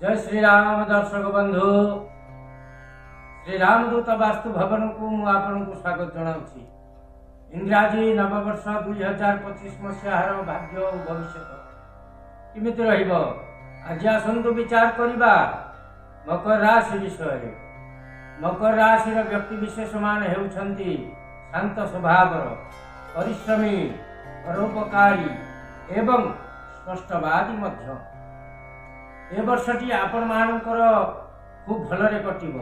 ଜୟ ଶ୍ରୀରାମ ଦର୍ଶକ ବନ୍ଧୁ, ଶ୍ରୀରାମଦୂତ ବାସ୍ତୁ ଭବନକୁ ମୁଁ ଆପଣଙ୍କୁ ସ୍ୱାଗତ ଜଣାଉଛି। ଇଂରାଜୀ ନବବର୍ଷ 2025 ମସିହାର ଭାଗ୍ୟ ଓ ଭବିଷ୍ୟତ କେମିତି ରହିବ, ଆଜି ଆସନ୍ତୁ ବିଚାର କରିବା ମକର ରାଶି ବିଷୟରେ। ମକର ରାଶିର ବ୍ୟକ୍ତି ବିଶେଷମାନେ ହେଉଛନ୍ତି ଶାନ୍ତ ସ୍ୱଭାବର, ପରିଶ୍ରମୀ, ପରୋପକାରୀ ଏବଂ ସ୍ପଷ୍ଟବାଦୀ ମଧ୍ୟ। ଏ ବର୍ଷଟି ଆପଣମାନଙ୍କର ଖୁବ୍ ଭଲରେ କଟିବ।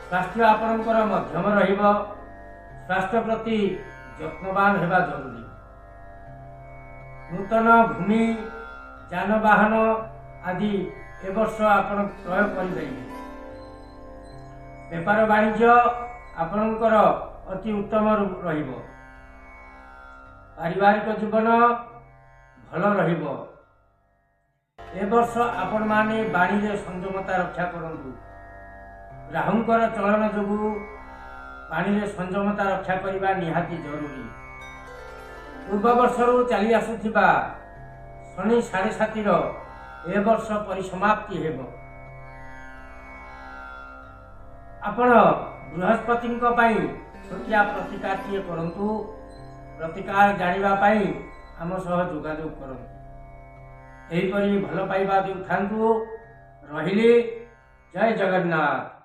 ସ୍ୱାସ୍ଥ୍ୟ ଆପଣଙ୍କର ମଧ୍ୟମ ରହିବ। ସ୍ୱାସ୍ଥ୍ୟ ପ୍ରତି ଯତ୍ନବାନ ହେବା ଜରୁରୀ। ନୂତନ ଭୂମି, ଯାନବାହନ ଆଦି ଏ ବର୍ଷ ଆପଣ କ୍ରୟ କରିପାରିବେ। ବେପାର ବାଣିଜ୍ୟ ଆପଣଙ୍କର ଅତି ଉତ୍ତମ ରହିବ। ପାରିବାରିକ ଜୀବନ ଭଲ ରହିବ। ଏ ବର୍ଷ ଆପଣମାନେ ବାଣୀରେ ସଂଯମତା ରକ୍ଷା କରନ୍ତୁ। ରାହୁଙ୍କର ଚଳନ ଯୋଗୁଁ ବାଣୀରେ ସଂଯମତା ରକ୍ଷା କରିବା ନିହାତି ଜରୁରୀ। ପୂର୍ବ ବର୍ଷରୁ ଚାଲି ଆସୁଥିବା ଶନି ସାଢ଼େ ସାତିର ଏ ବର୍ଷ ପରିସମାପ୍ତି ହେବ। ଆପଣ ବୃହସ୍ପତିଙ୍କ ପାଇଁ ଛୋଟିଆ ପ୍ରତିକାରଟିଏ କରନ୍ତୁ। ପ୍ରତିକାର ଜାଣିବା ପାଇଁ ଆମ ସହ ଯୋଗାଯୋଗ କରନ୍ତୁ। ଏହିପରି ଭଲ ପାଇବା ଦେଉଥାନ୍ତୁ। ରହିଲି, ଜୟ ଜଗନ୍ନାଥ।